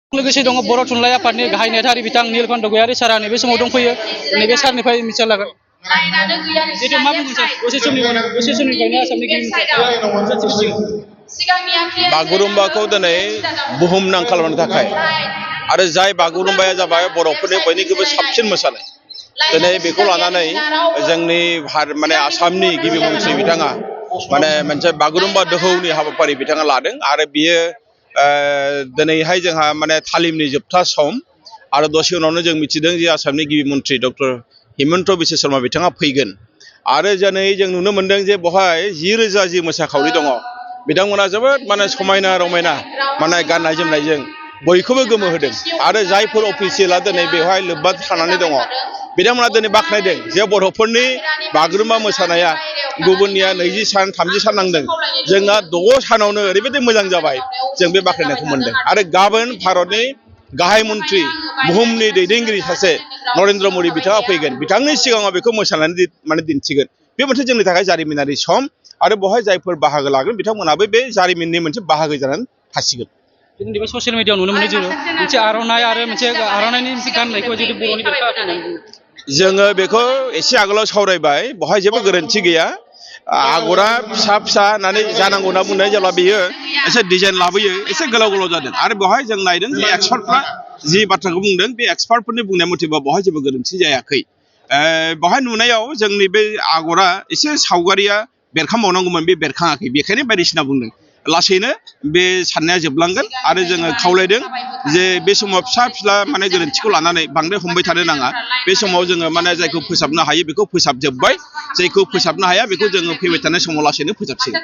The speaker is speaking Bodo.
लोगोसे दङ बर' थुनलाइ आफादनि गाहाय नेहाथारि बिथां नीलकण्ठ गयारी सारा नैबे समाव दंफैयो नैबे सारनिफ्राय मिथिना लागोन जितु मा बुंगोन सार दसे समनिफ्रायनो आसामनि गिबि बागुरुम्बाखौ दिनै बुहुमनां खालामनो थाखाय आरो जाय बागुरुम्बाया जाबाय बर'फोरनि बयनिख्रुइबो साबसिन मोसानाय दिनै बेखौ लानानै जोंनि माने आसामनि गिबि मन्थ्रि बिथाङा माने मोनसे बागुरुम्बा दोहौनि हाबाफारि बिथाङा लादों आरो बियो दिनैहाय जोंहा माने तालिमनि जोबथा सम आरो दसे उनावनो जों मिथिदों जे आसामनि गिबि मन्थ्रि डक्टर हिमन्त बिश्व शर्मा बिथाङा फैगोन आरो दिनै जों नुनो मोन्दों जे बेवहाय 10,000 जि मोसाखावरि दङ बिथांमोना जोबोद माने समायना रमायना माने गाननाय जोमनायजों बयखौबो गोमोहोदों आरो जायफोर अफिसियेला दिनै बेवहाय लोब्बा थानानै दङ बिथांमोना दिनै बाख्नायदों जे बर'फोरनि बागुरुम्बा मोसानाया गुबुननिया 20 सान 30 सान नांदों जोंना 6 सानावनो ओरैबायदि मोजां जाबाय जों बे बाख्नायनायखौ मोनदों आरो गाबोन भारतनि गाहाय मन्थ्रि बुहुमनि दैदेनगिरि सासे नरेन्द्र मदि बिथाङा फैगोन बिथांनि सिगाङाव बेखौ मोसानानै माने दिन्थिगोन बे मोनसे जोंनि थाखाय जारिमिनारि सम आरो बेवहाय जायफोर बाहागो लागोन बिथांमोनाबो बे जारिमिननि मोनसे बाहागो जानानै थासिगोन दिनै ससियेल मिडियायाव नुनो मोनो जोङो मोनसे आर'नाइ आरो मोनसे आर'नाइनि मोनसे गाननायखौ जितु बर'नि बेरखा होननानै जोङो बेखौ एसे आगोलाव सावरायबाय बेवहाय जेबो गोरोन्थि गैया आगरा फिसा फिसा होननानै जानांगौ होनना बुंनाय जेब्ला बेयो एसे डिजाइन लाबोयो एसे गोलाव गोलाव जादों आरो बेवहाय जों नायदों जे एक्सपार्टफ्रा जि बाथ्राखौ बुंदों बे एक्सपार्टफोरनि बुंनाय मथेबा बेवहाय जेबो गोरोन्थि जायाखै बेवहाय नुनायाव जोंनि बे आगरा एसे सावगारिया बेरखांबावनांगौमोन बे बेरखाङाखै बेखायनो बायदिसिना बुंदों लासैनो बे साननाया जोबलांगोन आरो जोङो खावलायदों जे बे समाव फिसा फिसा माने गोरोन्थिखौ लानानै बांद्राय हमबाय थानो नाङा बे समाव जोङो माने जायखौ फोसाबनो हायो बेखौ फोसाबजोब्बाय जायखौ फोसाबनो हाया बेखौ जोङो फैबाय थानाय समाव लासैनो फोसाबसिगोन